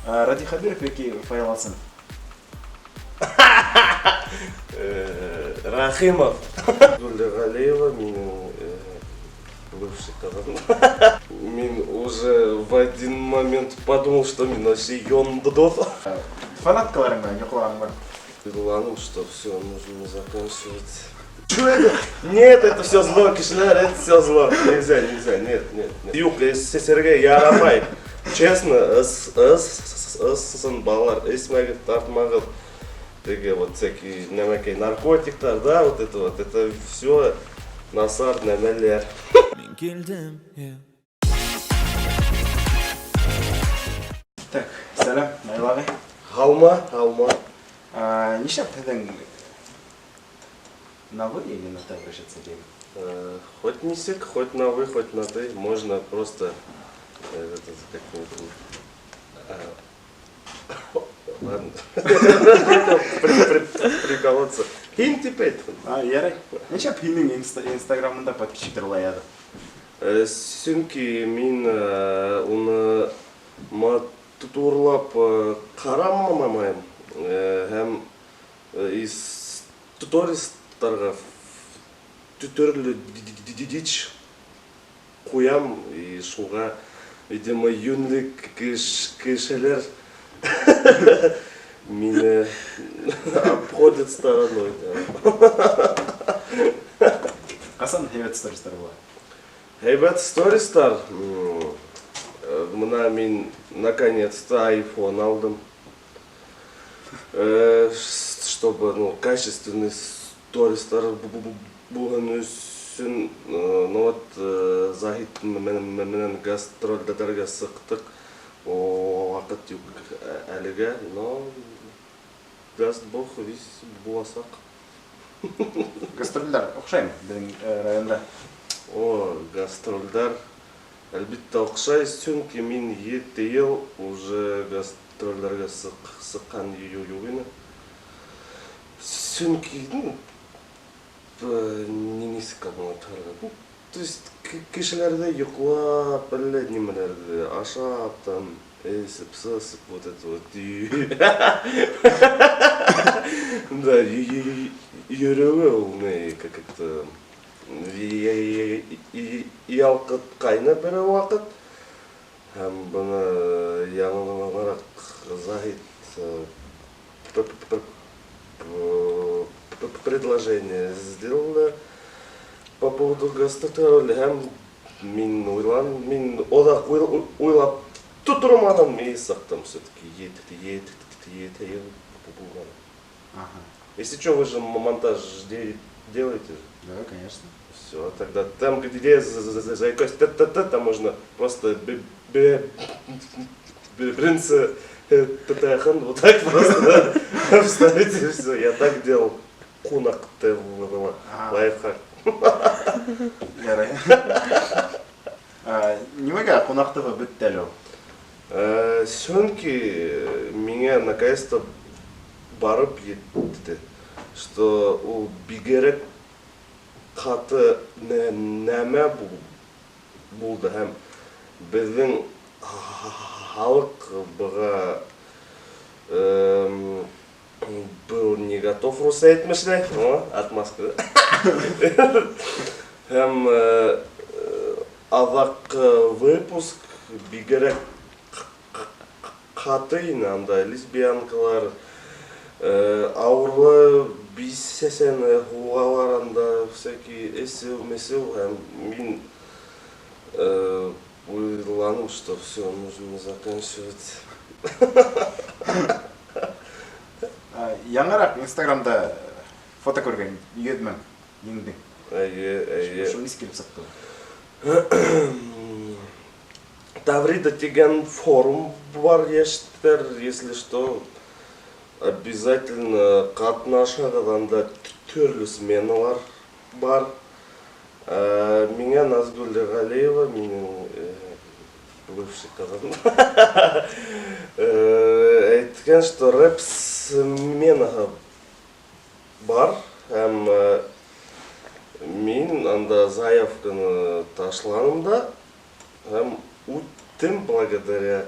Радий Хәбиров яки Фаил Асым? Рахимов. Гүлә Галиева минең бывший кызым. Мин уже в один момент подумал, что мин вообще йондоҙ. Фанаткаларың белән йоклаганың бар? Уйланым, что все, нужно заканчивать. Чё это? Нет, это все зло, кешеләр, это все зло. Нельзя, нельзя, нет, нет, нет. Юк, эсергә ярамай. Честно, ысын балалар, эсмәгеҙ, тартмағыҙ. Теге вот всякие нәмәкәй наркотиктар, да, вот это вот, это все насар нәмәләр. Мин килдем, yeah. Так, сәлам, Наил ағай. Һаумы, һаумы. Нишләп һеҙҙең на вы или на ты обращаться тием? Хоть нисек, хоть на вы, хоть на ты, можно просто этот, как его, ладно, приколоться. Һин тип әйт. А, ярай. Нишләп һинең инстаграмында подписчиктар улай аҙ? Сөнки мин уны матурлап ҡарамайым һәм стористарға төрлө дичь ҡуям, и шуға, видимо, йүнле кешеләр мине обходят стороной. Ҡасан һәйбәт стористар була? Һәйбәт стористар. Бына мин наконец-то iPhone алдым. Чтобы, ну, качественный стористар булһын өсөн, ну вот Заһид менән гастролдәргә сыҡтыҡ. О, ваҡыт юҡ әлегә, но даст Бог, весь буласаҡ. Гастролдәр оҡшаймы беҙҙең районда? О, гастролдәр әлбиттә оҡшай, сөнки мин 7 йыл уже гастролдәргә сыҡҡан юҡ ине. Сөнки, ну, нисек аңлатырға? Ну, то есть кешеләрҙә йоҡлап, әллә нимәләрҙе ашап, там, эсеп, сысып, вот это вот. Да, йөрөүе ул ни, как-то ялҡытҡайны бер ваҡыт. Һәм быны яңыраҡ Заһид предложение сделала по поводу гастроли. Һәм мин уйлан, мин оҙаҡ уйлап торманым, и сыҡтым все-таки ете йыл булған. Если что, вы же монтаж делаете же? Да, конечно. Все, тогда там, где заикаюсь, т-т-т, там можно просто принца т-т-хан, вот так просто, да, вставить и все. Я так делал. Ҡунаҡ ТВ, лайфхак. Ярай. Нимәгә Ҡунаҡ ТВ бөттө әле ул? Сөнки миңә наконец-то барып етте, что ул бигерәк ҡаты нәмә булды һәм беҙҙең халыҡ быға был не готов, рус әйтмешләй, о, отмазка. Һәм аҙаҡҡы выпуск бигерәк ҡаты ине, анда лесбиянкалар, ауырлы бисәсәне һуғалар анда, всякие эсеү-месеү, һәм мин уйланым, что все, нужно заканчивать. Яңыраҡ Инстаграмда фото күргән, 100 000 еңдең. Эйе, эйе. Шул нисек килеп сыҡты? Таврида тигән форум бар, йәштәр, если что, обязательно ҡатнашығыҙ, анда төрлө сменалар бар. Миңә Назгүл Ғәлиева, минең бывший ҡыҙым, әйткән, что рэп сменаһы бар, һәм мин анда заявканы ташланым да, һәм киттем благодаря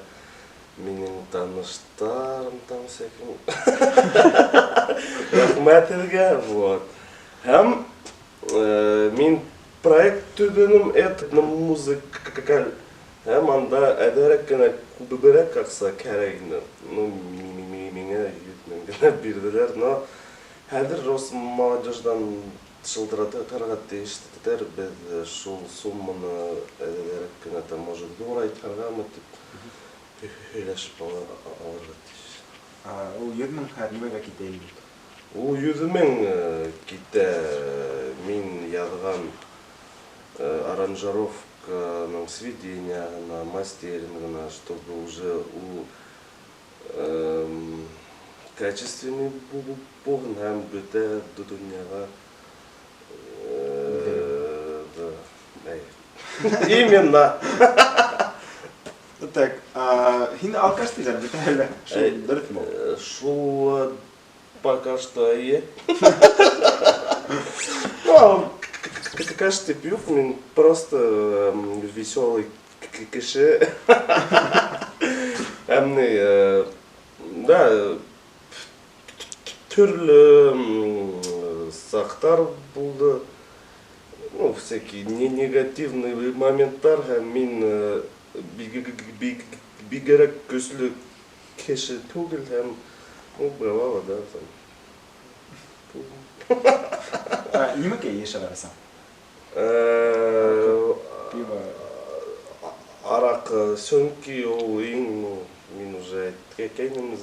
минең таныштарым там всяким. Рәхмәт һеҙгә, вот. Һәм мин проект төҙөнөм этно-музыкаль. Һәм анда әҙерәк кенә күберәк аҡса кәрәк ине. Ну, миңә 100 мең генә бирҙеләр, но хәҙер Росмолодежьдан шылтыратырға тейештәр, беҙ шул сумманы әҙерәк кенә там, может, ҙурайтырғамы тип һөйләшеп алырға тейеш. Ул 100 мең хәҙер нимәгә китә инде? Ул 100 мең китә мин яҙған аранжировканың сведенияһына, мастерингына, чтобы уже ул качественный булһын һәм бөтә донъяға да, әй. Именно. Так, һин алкаш тиҙәр бит әле. Шул дөрөҫмө? Шул пока что эйе. Ну, алкаш тип юҡ, мин просто веселый кеше. Һәм ни, да, төрлө саҡтар булды. Ну, всякие не негативный моменттар, һәм мин бигерәк көслө кеше түгел, һәм, ну, бывало, да, там. Нимәкәй йыш яратаһың? Пиво. Араҡы, сөнки ул иң, ну, мин уже әйткәйнем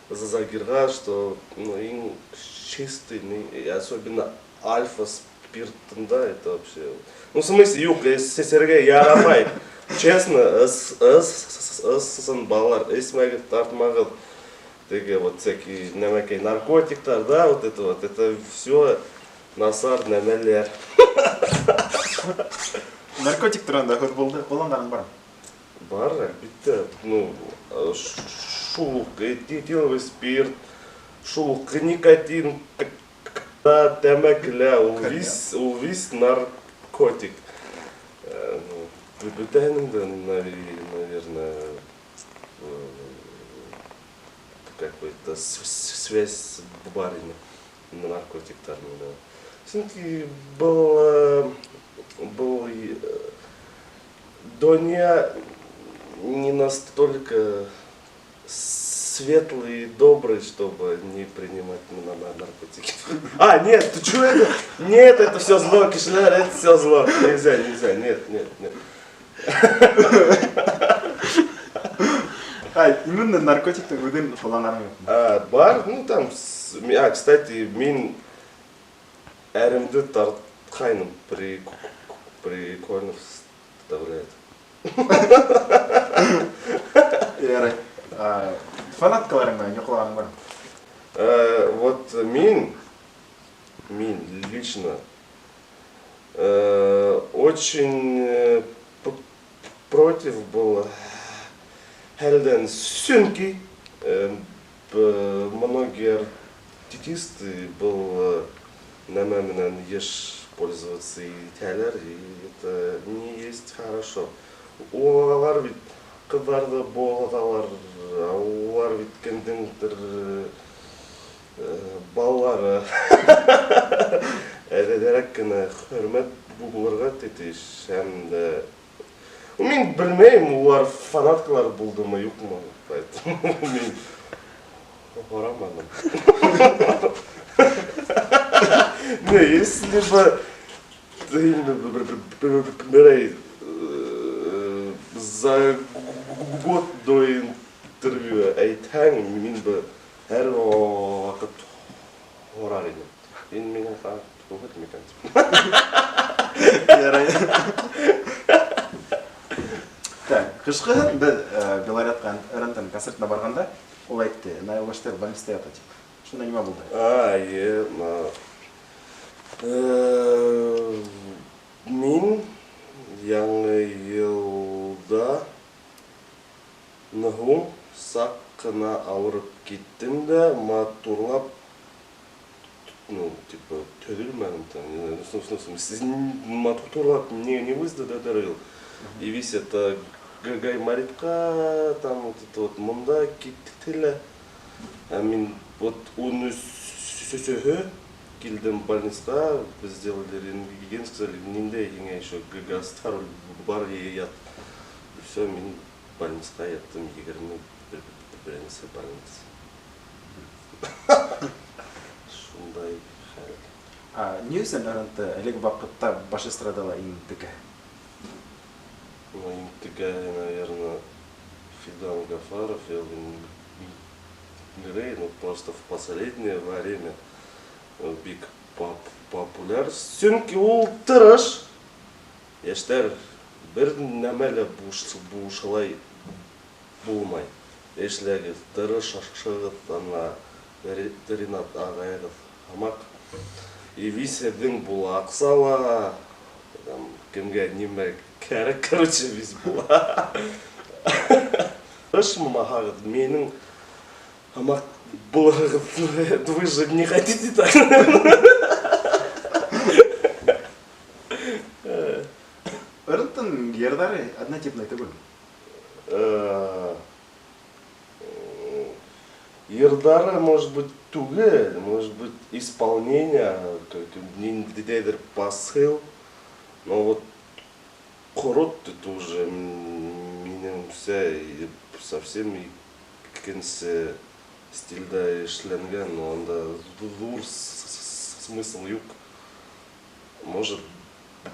Загирға, что, ну, иң чистый, и особенно альфа спиртында, это вообще. Ну, в смысле, юҡ, эсергә ярамай. Честно, ысын, балалар, эсмәгеҙ, тартмағыҙ. Теге вот всякие нәмәкәй наркотиктар, да, вот это вот, это все насар нәмәләр. Наркотик тураһында һүҙ булды. Ҡулланғаның бармы? Бар, әлбиттә. Ну, шул уҡ этиловый спирт, шул уҡ никотин, да, тәмәкелә, ул Кальян. весь, ул весь наркотик. Ну, бөтәһенең дә, наверное, какой-то связь бар ине наркотиктар менән. Сөнки был донъя не настолько светлый и добрый, чтобы не принимать наркотики. А, нет, ты что это? Нет, это все зло, кешеләр, это все зло. Нельзя, нельзя, нет, нет, нет. А, именно наркотиктың үҙен ҡулланғаның юҡмы? А, бар, ну там, а, кстати, мин әремде тартҡайным, прикольно вставляет. Ярай. Фанаткаларың менән йоҡлағаның бармы? Вот мин лично очень против был хәлдән, сөнки многие артисты был нәмә менән еш пользоваться итәләр, и это не есть хорошо. Улар бит ҡыҙҙарҙы боҙалар, улар бит кемдеңдер балалары. Әҙерәк кенә хөрмәт булырға тейеш һәм дә мин белмәйем, улар фанаткалар булдымы, юҡмы, поэтому мин һораманым. Не, если бы берәй за год до интервью әйтһәң, мин бы һәр ваҡыт һорар инем. Һин миңә фанат түгел микән тип. Ярай. Так, ҡышҡыһын беҙ Белоретҡа РНТ концертына барғанда, ул әйтте, Наил Баштаев больницта ята тип. Шунда нимә булды? А, е, мин яңы йылда һуң саҡ ҡына ауырып киттем дә, матурлап, ну, типа, төҙөлмәнем там, не знаю, ну, в смысле, матурлап не выздоровел. И весь это Гайморитҡа, там вот это вот мында кителә. Ә мин вот 13-һе килдем больницаға, сделали рентген, сказали, ниндәй һиңә еще гастроль бар, ят. И все, мин больницаға яттым, 21-се больница. Шундай хәл. А, ни өсөн РНТ әлеге ваҡытта баш эстрадала иң текә? Ну, иң текә, наверное, Фидан Гафаров, Элвин Грей, ну, просто в последнее время бик популяр. Сөнки ул тырыш. Йәштәр, бер нәмә лә бушлай булмай. Эшләгеҙ, тырышығыҙ, ана Ринат ағайығыҙ һымаҡ. И весь һеҙҙең була аҡса ла, там, кемгә нимә кәрәк, короче, весь була. Тырышмаһағыҙ, минең һымаҡ булырһығыҙ. Вы же не хотите так. РНТ-ның йырҙары однотипный түгел. Йырҙары, может быть, түгел, может быть, исполнение, как ниндәйҙер посыл, но вот ҡорот это уже минеңсә совсем икенсе стилдә эшләнгән, но анда ҙур смысл юҡ. Может,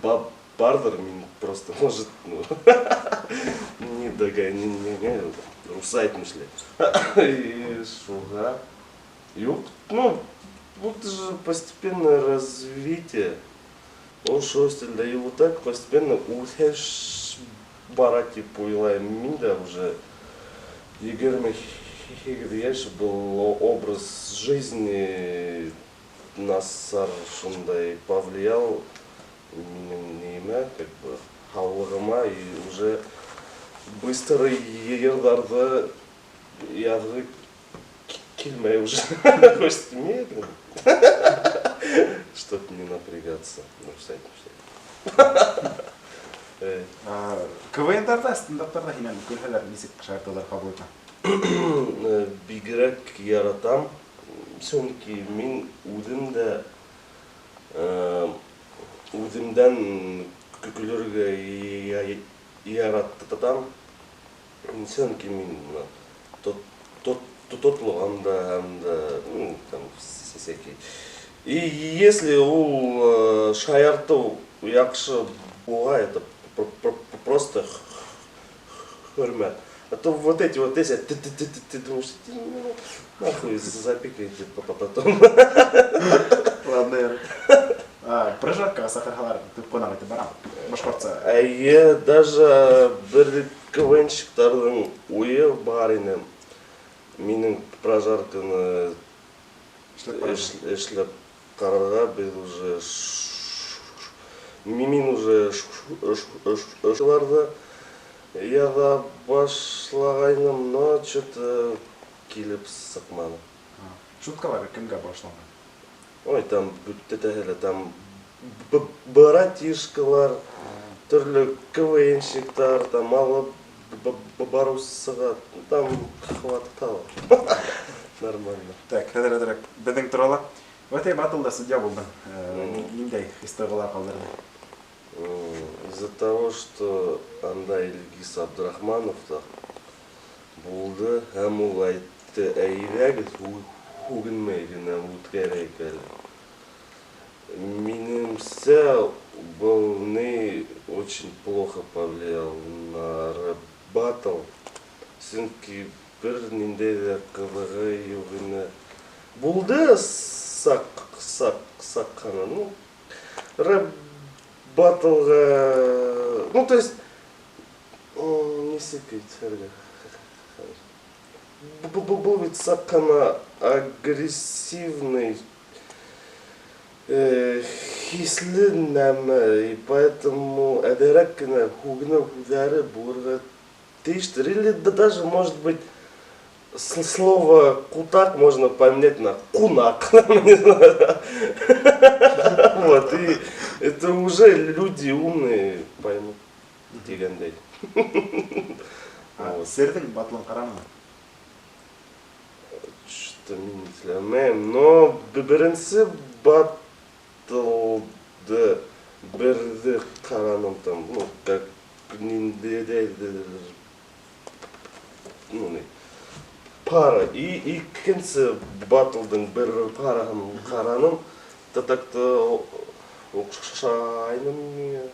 барҙыр, мин просто, может, ну, не догоняю, рус әйтмешләй. И шуға. Юҡ, ну, вот же постепенное развитие. Ошо стилдә, и вот так постепенно үҫеш бара тип уйлайым. Мин дә уже 28 йәш, был образ жизни насар шундай повлиял минең нимә, как бы, һаулығыма, и уже быстро йырҙарҙы яҙғы килмәй уже. Хочется медленно, чтоб не напрягаться. Ну, всякий, всякий. КВНдарҙа, стендаптарҙа һинән көлһәләр, нисек шаяртыуҙар ҡабул итә? Бигерәк яратам, сөнки мин үҙем дә үҙемдән көлөргә яратам. Сөнки мин тотлоғам да һәм дә, ну, там, всякие. И если ул шаяртыу яҡшы булһа, это просто хөрмәт. А то вот эти вот эти, ты думаешь, ты, ну, нахуй запикайте потом. Ладно, ярай. Прожарка саҡырһалар, төп ҡунаҡ итеп барам. Башҡортса. Эйе, даже бер КВНщиктарҙың уйы бар ине. Минең прожарканы Эшләп ҡарарға. Эшләп ҡарарға беҙ уже мин уже шуларҙы яҙа башлағайным, но что-то килеп сыҡманы. Шуткалар кемгә бағышланған? Ой, там бөтәһе лә, там братишкалар, төрлө КВНщиктар, там алып барыусыға, там хватало. Нормально. Так, хәҙер әҙерәк беҙҙең турала. Өтә баттлда судья булдың. Ниндәй хис-тойғолар ҡалдырҙы? Из-за того, что анда Ильгиз Абдрахманов та булды, һәм ул әйтте, әйҙәгеҙ, һүгенмәй генә үткәрәйек әле. Минеңсә, был не очень плохо повлиял на рэп-баттл. Сөнки бер ниндәй ҙә ҡыҙығы юҡ ине. Булды саҡ, саҡ, саҡ ҡына. Ну, рэп-баттлға, ну, то есть, нисек әйтергә? Был бит саҡ ҡына агрессивный, хисле нәмә, и поэтому әҙерәк кенә һүгенеү һүҙҙәре булырға тейештер. Или да даже, может быть, слово «кутак» можно поменять на «кунак». Не знаю. Вот, и это уже люди умные поймут. Тигәндәй. Вот. Серҙең батлын ҡараныңмы? Что мин теләмәйем, но беренсе батлды берҙе ҡараным там, ну, как ниндәйҙер, ну, ни, пара. И икенсе батлдың бер параһын ҡараным, да так-то оҡшайны миңә.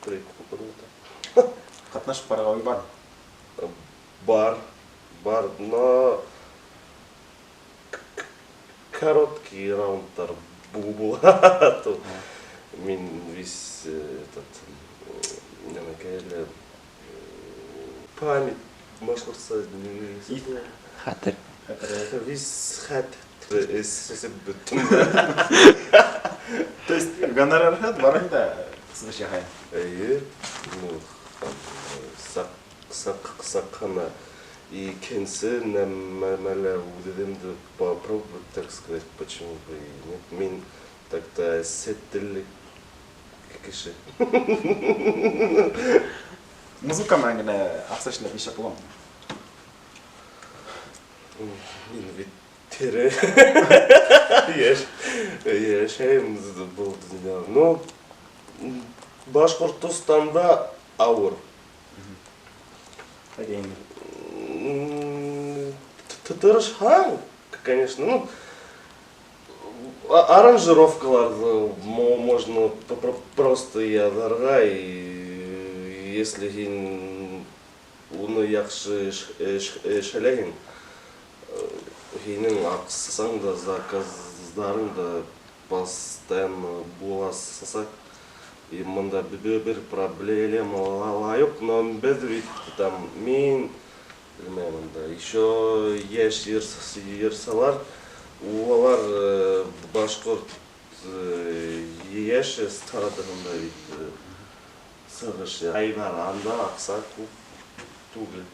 Прикольно. Ҡатнашып ҡарарға уй бармы? Бар, бар, но короткий раундтар була. Тут мин весь этот нәмәкәй әле, память башҡортса. Хәтер. Весь хәтер эсеп бөттөм. То есть гонорарһыҙ барың да сығыш яһайың. Эйе, ну, там, саҡ, саҡ, саҡ ҡына икенсе нәмәлә үҙемде попробовать, так сказать, почему бы и нет. Мин так-то сит телле кеше. Музыка менән генә аҡса эшләп нишләп буламы? Мин бит тере йәшәйем был донъяла. Ну, Башҡортостанда ауыр. Ҡайҙа инде? Тырышһаң, конечно, ну, аранжировкаларҙы можно просто яҙырға, и если һин уны яҡшы эшләйһең, һинең аҡсаң да, заказдарың да постоянно буласаҡ. И бында бер проблема юҡ, но беҙ бит там, мин, белмәйем, унда еще йәш йырсылар, улар башҡорт йәш эстрадаһында бит сығыш яһайҙар, анда аҡса күп түгел.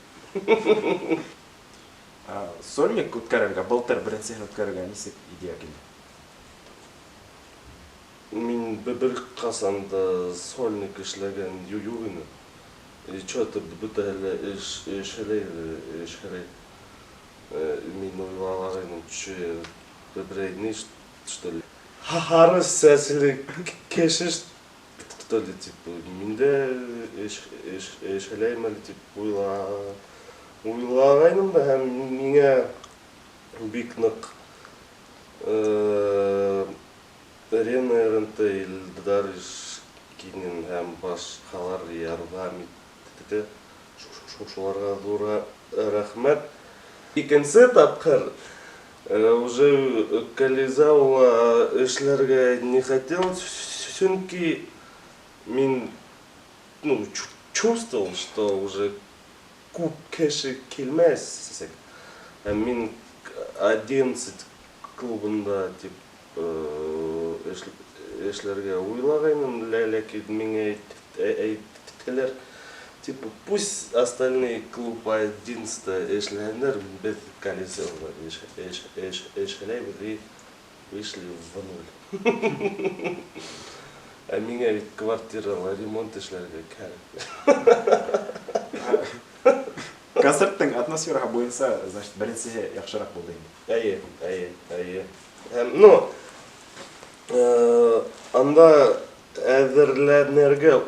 Сольник үткәрергә, былтыр беренсеһен үткәрергә нисек идея килде? Мин бер ҡасан да сольник эшләгән юҡ ине. И что-то бөтәһе лә эшләй, эшләй. Мин уйлаған, че, берәй ни, что ли? Һары сәсле кеше, что ли, типа, мин дә эшләйем әле, тип уйлағайным да, һәм миңә бик ныҡ Рена РНТ, Илдар Ишкинин һәм башҡалар ярҙам итте. Шуларға ҙур рәхмәт. Икенсе тапҡыр уже Колизаула эшләргә не хотел, сөнки мин, ну, чувствовал, что уже күп кеше килмәҫ. Ә мин 11 клубында тип эшләргә уйлағайным, ләкин миңә әйттеләр, типа, пусть остальные клуб 11 эшләһеннәр, беҙ Колизаула эшләйбеҙ, и вышли в ноль. Ә миңә бит квартирала ремонт эшләргә кәрәк. Концерттың атмосфераһы буйынса, значит, беренсеһе яҡшыраҡ булды инде. Эйе, эйе, эйе. Һәм, ну, анда әҙерләнергә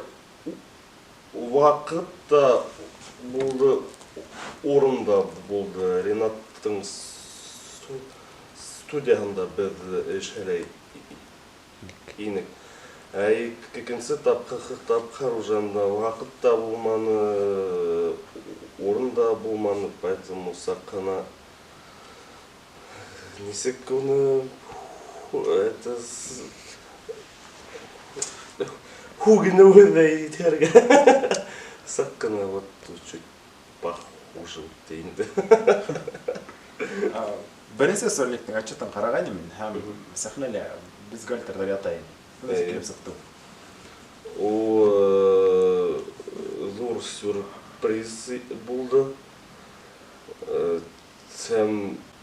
ваҡыт та булды, урын да булды. Ренаттың студияһында беҙ эшләй инек. Ә икенсе тапҡыр уже анда ваҡыт та булманы, урын да булманы, поэтому саҡ ҡына нисек уны это һүгенеүе итергә саҡ ҡына вот чуть похуже үтте инде. Беренсе сольниктың отчетын ҡарағайным мин, һәм сәхнәлә бюстгальтерҙар ята ине. Нисек килеп сыҡты? Ул ҙур сюрприз булды. Һәм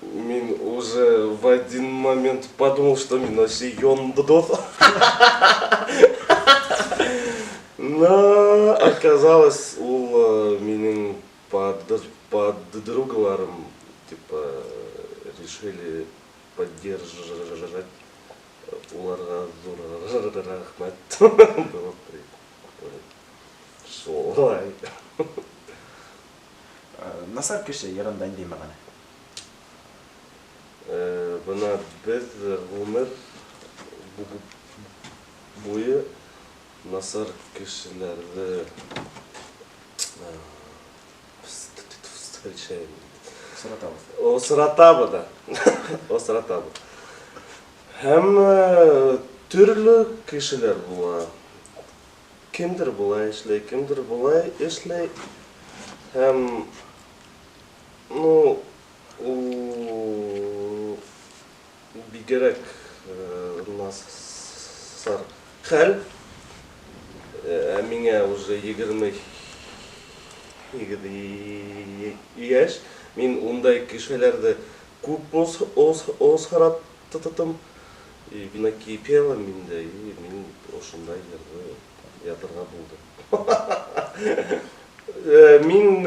мин уже в один момент подумал, что мин вообще йондоҙ. Но оказалось, ул минең подругаларым, типа, решили поддержать. Уларға ҙур рәхмәт. Было прикольно. Шулай. Насар кеше йырында ниндәй мәғәнә? Бына беҙ ғүмер буйы насар кешеләрҙе встречаем. Осратабыҙ. Осратабыҙ да. Осратабыҙ. Һәм төрлө кешеләр була. Кемдер былай эшләй, кемдер былай эшләй. Һәм, ну, ул бигерәк насар хәл. Ә миңә уже 28 йәш. Мин ундай кешеләрҙе күп осраттым. И накипело миндә, и мин ошондай йырҙы яҙырға булдым. Мин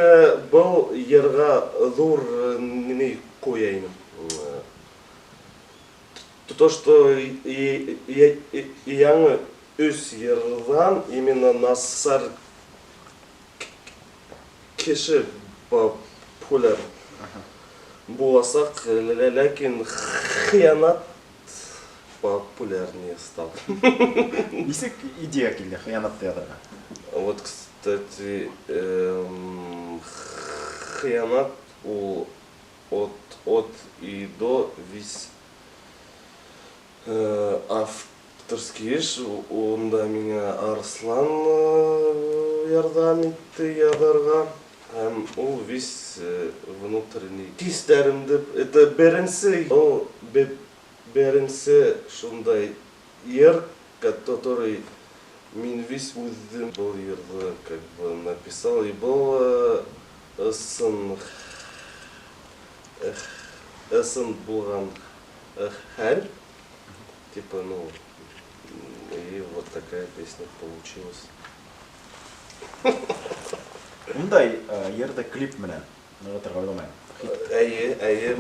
был йырға ҙур ни ҡуя инем. То, что яңы өс йырҙан именно насар кеше популяр буласаҡ, ләкин хыянат популярнее стал. Нисек идея килде хыянатты яҙырға? Вот, кстати, хыянат ул от и до весь авторский эш. Унда миңә Арслан ярҙам итте яҙырға. Һәм ул весь внутренний хистәремде, это беренсе, ул беренсе шундай йыр, который мин весь үҙем был йырҙы как бы написал, и был ысын булған хәл, типа, ну, и вот такая песня получилась. Ундай йырҙы клип менән нығытырға уйламайым. Әйе, әйе,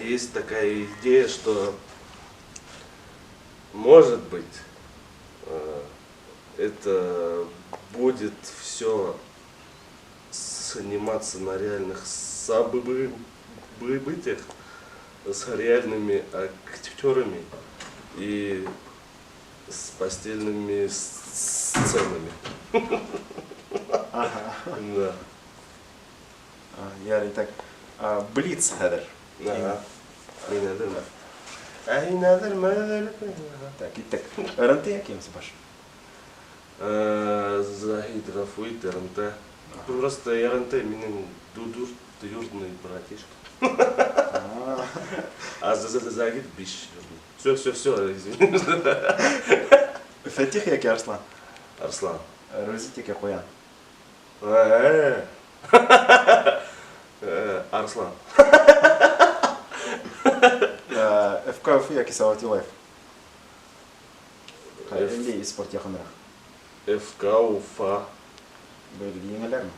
есть такая идея, что, может быть, это будет все сниматься на реальных событиях, с реальными актерами и с постельными сценами. Да. Ярай, так. Блиц хәҙер. Ага. Мин әҙерме? Ә һин әҙерме? Так, киттек. РНТ йәки МСБаш? Заһид, ғәфү ит, РНТ. Просто РНТ минең двоюродный братишка. А Заһид биш. Все, все, все, извини. Фәтих йәки Арслан? Арслан. Рузит йәки Ҡуян? Арслан. ФК Өфө йәки Салауат Юлаев? Ниндәй спорт яҡыныраҡ? ФК Уфа. Бер еңәләрме?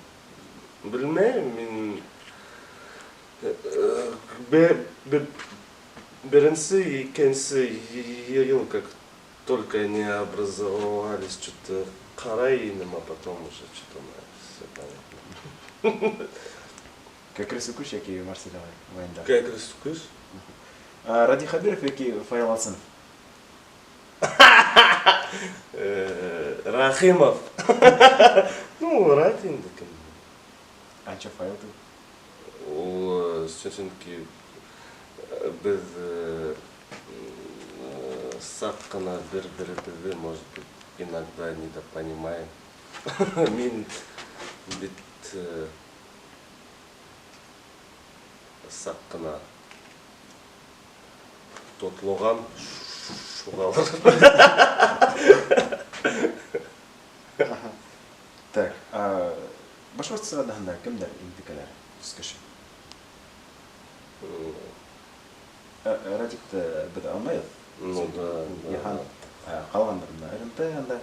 Белмәйем, мин беренсе, икенсе йыл, как только они образовались, что-то ҡарай инем, а потом уже что-то все понятно. Кәкре Сүкеш йәки Марсель вайндар? Кәкре Сүкеш. Радий Хәбиров йәки Фаил Алсынов? Рахимов. Ну, Ради инде кем. Анча Фаил түгел. Ул сөнки беҙ саҡ ҡына бер-беребеҙҙе, может быть, иногда недопонимаем. Мин бит саҡ ҡына тотлоған шуғалыр. Так, башҡорт эстрадаһында кемдәр иң текәләр? Өс кеше. Радикты беҙ алмайбыҙ. Ну да, да. Йыһан, ҡалғандарында РНТ анда.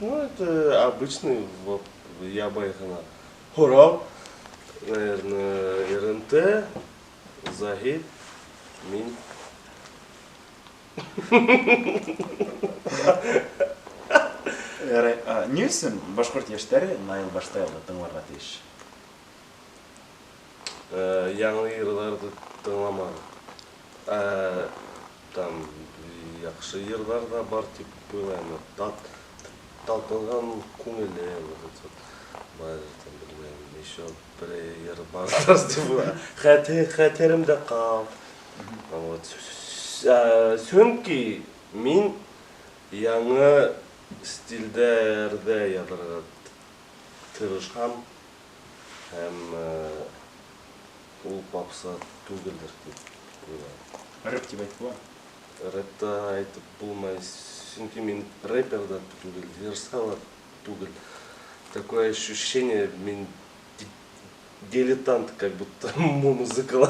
Ну, это обычный вот, ябай ғына һорау. Наверное, РНТ, Заһид, мин. Ярай, ни өсөн башҡорт йәштәре Наил Баштаевны тыңларға тейеш? Яңы йырҙарҙы тыңламағыҙ. Там яҡшы йырҙар ҙа бар тип уйлайым. Талпынған күңеле, вот это вот. Бар, там, белмәйем, еще бер йыр бар тип уйлайым. Хәтеремдә ҡал. Вот. Сөнки мин яңы стилдәрҙә яҙырға тырышам һәм ул попса түгелдер тип уйлайым. Рэп тип әйтеп була? Рэп та әйтеп булмай, сөнки мин рэпер ҙа түгел, йырсы ла түгел. Такое ощущение, мин дилетант, как будто музыкала.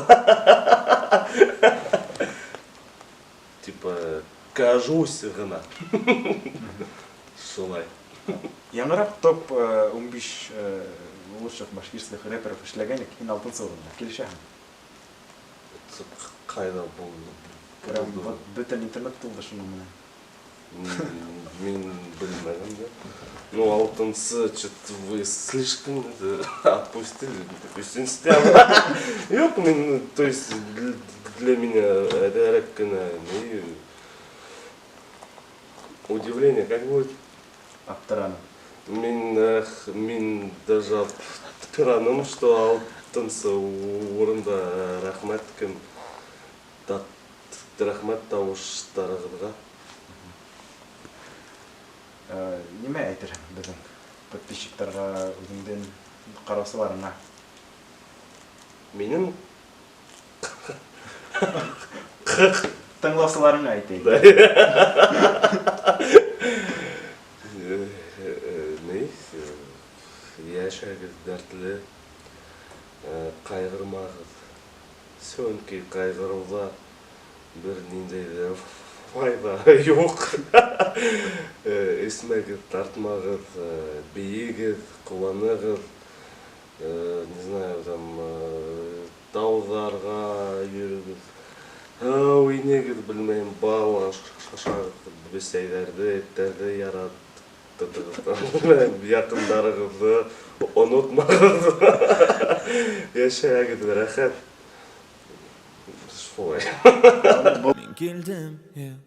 Типа, кажусь ғына. Шулай. Яңыраҡ топ 15 лучших башкирских рэперов эшләгәйнек, һин алтынсы урында. Килешәһең? Ҡайҙа булды? Прям вот бөтөн интернет тулды шуның менән. Мин белмәнем дә. Ну, алтынсы, чё-то вы слишком это отпустили. Өсөнсө. Юҡ, мин, то есть, для меня әҙерәк кенә ни удивление, как будет? Аптыраным. Мин даже аптыраным, что алтынсы урында. Рәхмәт кем рәхмәт тауыштарығыҙға. Нимә әйтерһең беҙҙең подписчиктарға, үҙеңдең ҡараусыларыңа? Минең тыңлаусыларыңа әйтәйем. Ни? Йәшәгеҙ дәртле, ҡайғырмағыҙ. Сөнки ҡайғырыуҙа бер ниндәй ҙә файҙа юҡ. Эсмәгеҙ, тартмағыҙ, бейегеҙ, ҡыуанығыҙ. Не знаю, там, тауҙарға йөрөгөҙ. Һыу инегеҙ, белмәйем, бал ашағыҙ, бесәйҙәрҙе, эттәрҙе яратығыҙ. Яҡындарығыҙҙы онотмағыҙ. Йәшәгеҙ рәхәт. Шулай. Мин килдем, yeah.